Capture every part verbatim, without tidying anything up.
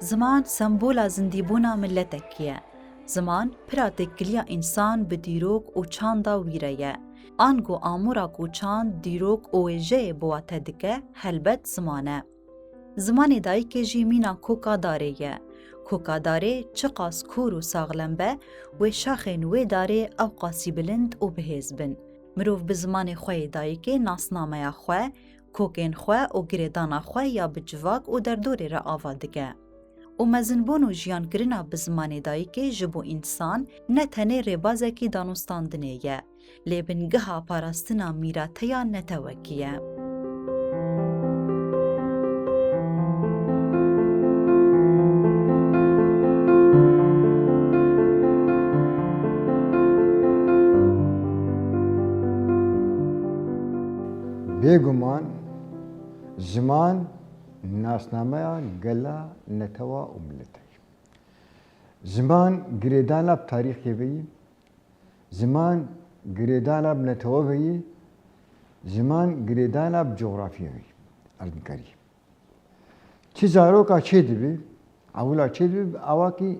Ziman sembola zindîbûna miletekî ye. Ziman pira têkiliya însan bi dîrok û çanda wî re ye. Ango amûra ku çand, dîrok û wêjeyê bi wa te dike, helbet ziman e. Zimanê dayikê jî mîna koka darê ye. Koka darê çiqas kûr û saxlem be, wê şaxên wê darê ewqasî bilind û bihêz bin. Mirov bi zimanê xwe yê dayikê nasnameya xwe, kokên xwe û girêdana xwe ya bi civak û derdorê re ava dike. Û mezinbûn û jiyankirina bi zimanê dayikê ji bo însan ne tenê rêbazekî danûstandinê ye, lê bingeha parastina mîrateya netewekî ye. Bêguman, ziman nasnameya gela, netewa û miletek. Ziman girêdana bi tarîxê ve yî, ziman girêdana bi netewa ve yî, ziman girêdana bi coxrafya ve yî. Erdnîkarî. Çi zaroka çêdibe, ewila çêdibe, bi awakî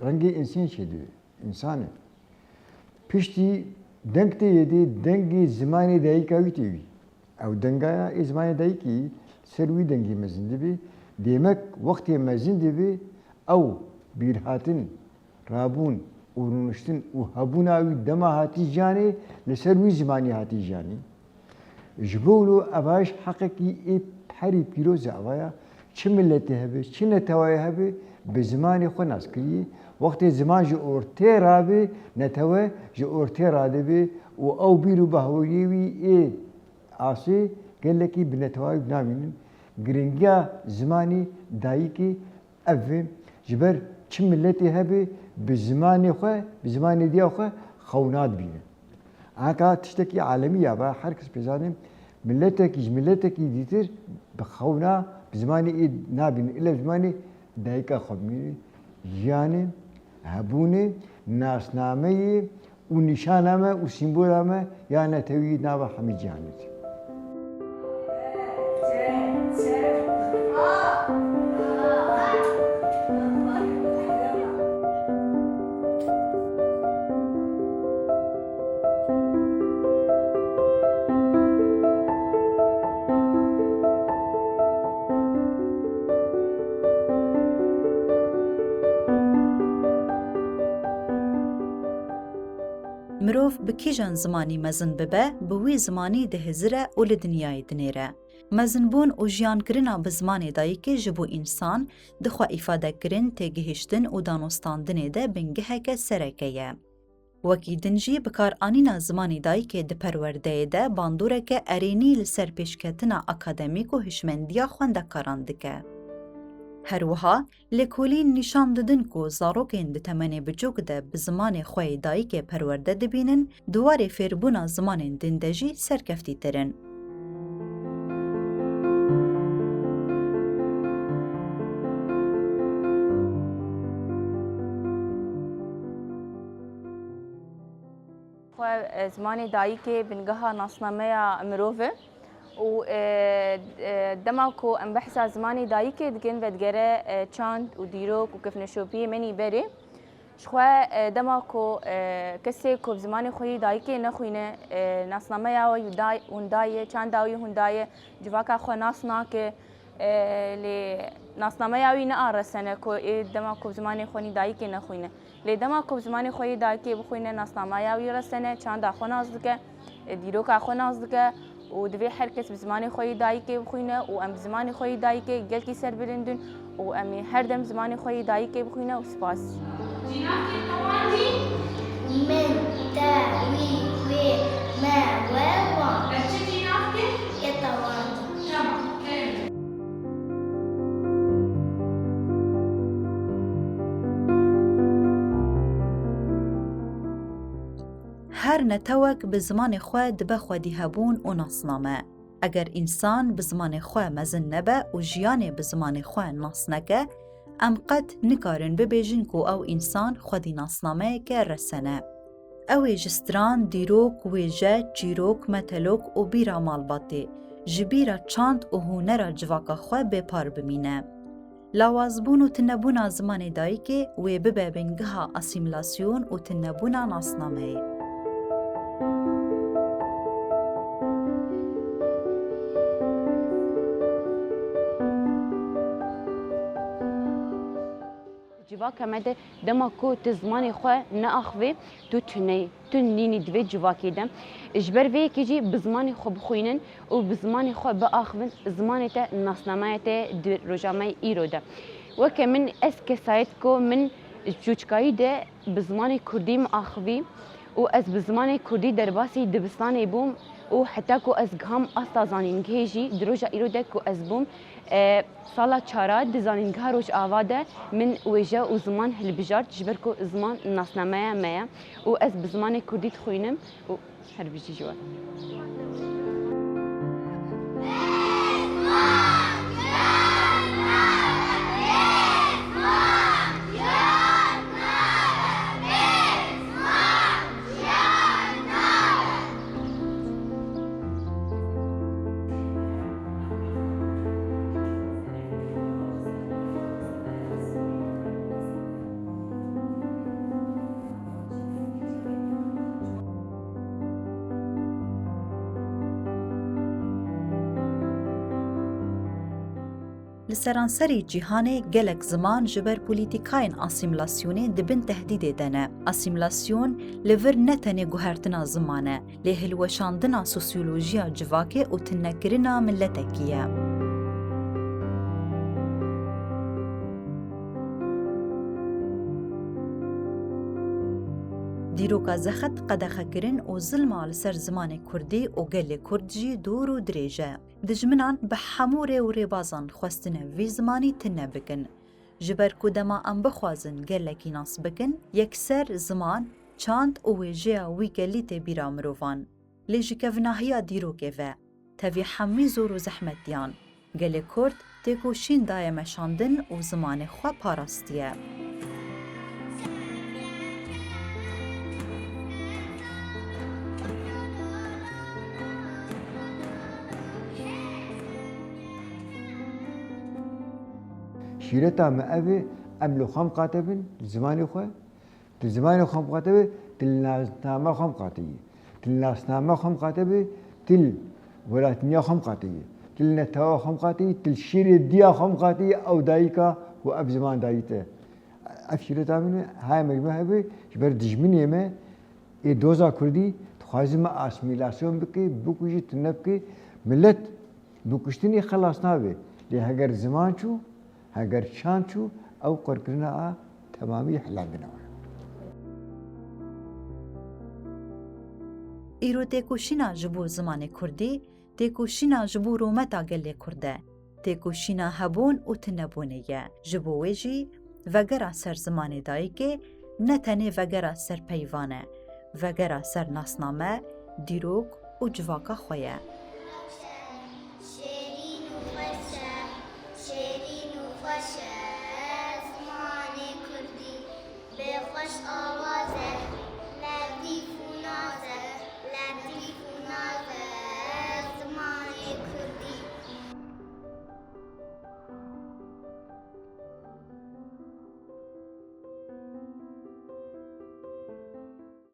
rengê însanê çêdibe. Însan e. Piştî deng tê yê dê, dengê zimanê dayika wî tê wî. Ew denga ya ê zimanê dayikî ser wî dengê mezin dibe. Demek wextê mezin dibe, ew bîrhatin, rabûn û rûniştin û hebûna wî dema hatî jiyanê, li ser wî zimanî hatî jiyanê. Ji bo wilo eva ji heqekî ê herî pîroz e, eva ya çi miletê hebe, çi netewayê hebe, bi zimanê xwe nas kiriye. Wextê ziman ji ortê rabe, netewe ji ortê radibe û ew bîr û baweriyê wî ê asê gelekî bi netewayê nabînin. Giringiya zimanê dayikê ev e, ji ber çi miletê hebe, bi zimanê xwe, bi zimanê diya xwe xewna dibîne. Anka tiştekî alemî ya va, her kes pê zane, miletekî ji miletekî dîtir bi xewna, bi zimanê ê nabîne, île bi zimanê dayika xwe bimîne. Jiyanê, hebûnê, nasnameyê û nîşana me û sîmbola me ya netewî nava hemî cîhanê de. Mirov bi kîjan zimanî mezin bibe, bi wî zimanî dihizire û li dinyayê dinêre. Mezinbûn û jiyankirina bi zimanê dayikê ji bo însan di xwe îfadekirin, têgihiştin û danûstandinê de bingeheke sereke ye. Wekî din jî bikaranîna zimanê dayikê di perwerdeyê de bandoreke erênî li ser pêşketina akademîk û hişmendiya xwendekaran dike. Her wiha, lêkolîn nîşan didin ku zarokên di temenê biçûk de bi zimanê xwe yê dayikê perwerde dibînin, di warê fêrbûna zimanên din de jî serkeftîtir in. Xwe, e, zimanê dayikê bingeha nasnameya mirov e û, e, e, dema ku em behsa zimanê dayikê dikin, vedigere, e, çand û dîrok û kifneşopiyê me nî berê. Ji xwe, e, dema ku, e, kesê ku bi zimanê xwe yî dayikê nexwîne, e, nasnameya wî day-, hûn daye, çanda wî hûn daye, civaka xwe nas nake, e, lê nasnameya wî ne a resene ku ê dema ku bi zimanê xwe nî dayikê nexwîne. Lê dema ku bi zimanê xwe yê dayikê bixwîne, nasnameya wî resene, çanda xwe nas dike, dîroka xwe nas dike û divê her kes bi zimanê xwe yê dayikê bixwîne û em bi zimanê xwe yê dayikê gelkî serbilind in û em ê her dem zimanê xwe yê dayikê bixwîne û spas. Cînakê tewandî? Min, te, wî, wê, me, we, wan. Ev çi cînakê? Yê tewandî. Tamam, kerem. Her netewek bi zimanê xwe dibe xwedî hebûn û nasname. Eger însan bi zimanê xwe mezin nebe û jiyanê bi zimanê xwe nas neke, em qet nikarin bibêjin ku ew însan xwedî nasnameyeke resene. Ew ê ji stran, dîrok, wêje, çîrok, metelok û bîra malbatê, ji bîra çand û hunera civaka xwe bêpar bimîne. Lawazbûn û tunebûna zimanê dayikê wê bibe bingeha asîmîlasyon û tunebûna nasnameyê. Civaka me de dema ku tu zimanê xwe neaxivî, tu tuneyî, tu nînî di vê civakê de. Ji ber vê yekê jî bi zimanê xwe bixwînin û bi zimanê xwe biaxivin, zimanê te nasnameya te di roja me îro de. Weke min, ez kesayet ku min çûçkayî de bi zimanê kurdî min axivî û ez bi zimanê kurdî derbasî dibistanê bûm û heta ku ez giham asta zanîngehê jî di roja îro de ku ez bûm, e, sala çara di zanîngeha Rojava de min wêje û ziman hilbijart, ji ber ku ziman nasnameya me ye û ez bi zimanê kurdî dixwînim û her bijî ji we. Li seranserê cîhanê gelek ziman ji ber polîtîkayên asîmîlasyonê di bin tehdîdê de ne. Asîmîlasyon li vir ne tenê guhertina ziman e, lê hilweşandina sosyolojiya civakê û tunekirina miletekî ye. Dîroka zexet, qedexekirin û zilma li ser zimanê kurdî û gelê kurd jî dûr û dirêj e. Dijminan bi hemû rê û rêbazan xwestine vî zimanî tune bikin. Ji ber ku dema em bixwazin gelekî nas bikin, yekser ziman, çand û wêjeya wî gelî tê bîra mirovan. Lê ji kevnahiya dîrokê ve, tevî hemî zor û zehmetiyan, gelê kurd têkoşîn daye meşandin û zimanê xwe parastiye. Şîreta me ev e, em li xwe miqate bin, li zimanê xwe. Tu li zimanê xwe miqate bî, tu li nasname xwe miqate yî. Tu li nasname xwe miqate bî, tu li welatîniya xwe miqate yî. Tu li netewa xwe miqate yî, tu li şîrê diya xwe miqate yî, ew dayika û ev ziman dayî te. Ev şîreta min e, haya me ji me hebe, ji ber dijminê me ê doza kurdî dixwaze me asîmîlasyon bike, bikuje, tune bike. Milet bi kuştinê xelas nabe. Lê heger ziman çû, heger çand çû, ew qurkirina a temamî hilandina we. Îro têkoşîna ji bo zimanê kurdî, têkoşîna ji bo rûmeta gelê kurd e. Têkoşîna hebûn û tunebûnê ye. Ji bo wê jî vegera ser zimanê dayikê ne tenê vegera ser peyvan e, vegera ser nasname, dîrok û civaka xwe ye.